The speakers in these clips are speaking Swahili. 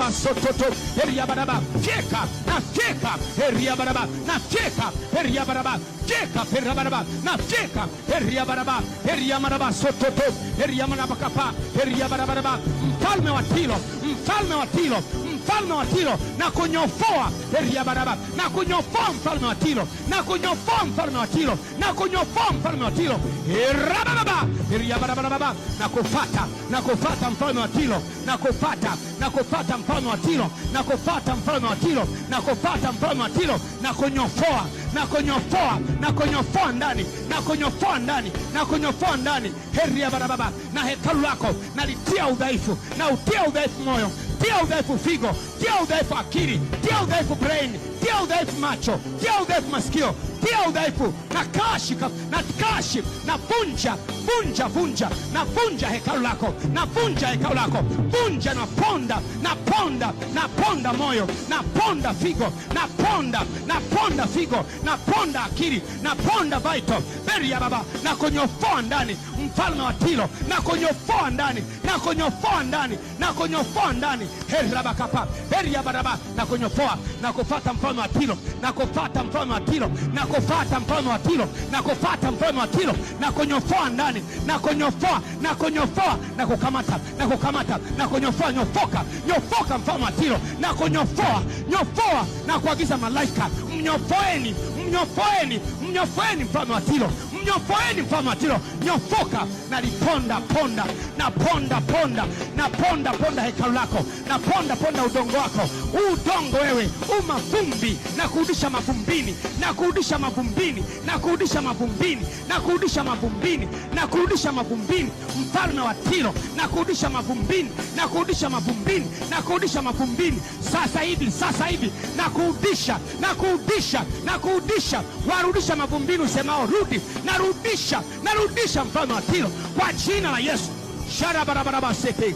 Eriabaraba sototo, eriabaraba, fyeka na fyeka, eriabaraba na fyeka, eriabaraba, fyeka, eriabaraba na fyeka, eriabaraba, eriamaraba sototo, eriamaraba kapa, eriabarabaraba, mfalme wa Tiro, mfalme wa Tiro, mfalme wa Tiro na kunyofoa, eriabaraba, na kunyofoa mfalme wa Tiro, na kunyofoa mfalme wa Tiro, na kunyofoa mfalme wa Tiro, erababa, eriabarabaraba, na kufata, na kufata mfalme wa Tiro, na kufata, na kufata mfalme wa Tiro, na kufata mfalme wa Tiro, na kufata mfalme wa Tiro, na kunyofoa, na kunyofoa, na kunyofoa ndani, na kunyofoa ndani, na kunyofoa ndani, heri ya barababa, na hekalu lako nalitia udhaifu, na utia udhaifu moyo, tia udhaifu figo, tia udhaifu akili, tia udhaifu brain, tia udhaifu macho, tia udhaifu masikio, tia udhaifu na kashi na kashi na vunja vunja vunja na vunja hekalu lako, na vunja hekalu lako, vunja na ponda na ponda na ponda moyo na ponda figo na ponda na ponda figo na ponda akili na ponda vital beri ya baba na kunyofoa ndani mfalme wa Tiro na kunyofoa ndani na kunyofoa ndani na kunyofoa ndani herabakapa heriabaraba na kunyofoa na kufata mfalme wa Tiro na kufata mfalme wa Tiro na kufata mfalme wa Tiro na kufata mfalme wa Tiro na kunyofoa ndani na kunyofoa na kunyofoa na kukamata na kukamata na kunyofoa, nyofoka nyofoka mfalme wa Tiro na kunyofoa nyofoa na kuagiza malaika mnyofoeni mnyofoeni mnyofoeni mfalme wa Tiro, mnyofoeni mfalme wa Tiro, nyofoka na liponda ponda na ponda ponda na ponda ponda hekalu lako na ponda ponda udongo wako, huu udongo wewe u mavumbi, na kurudisha mavumbini na kurudisha mavumbini na kurudisha mavumbini na kurudisha mavumbini na kurudisha mavumbini, mfalme wa Tiro, na kurudisha mavumbini na kurudisha mavumbini na kurudisha mavumbini, sasa hivi, sasa hivi, na kurudisha na kurudisha na kurudisha, warudisha mavumbini, usemao rudi, narudisha, narudisha mfalme wa Tiro kwa jina la Yesu. Sharabarabarabasete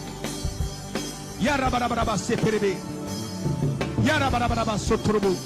yarabarabarabasepelebe yarabarabarabasotorobo.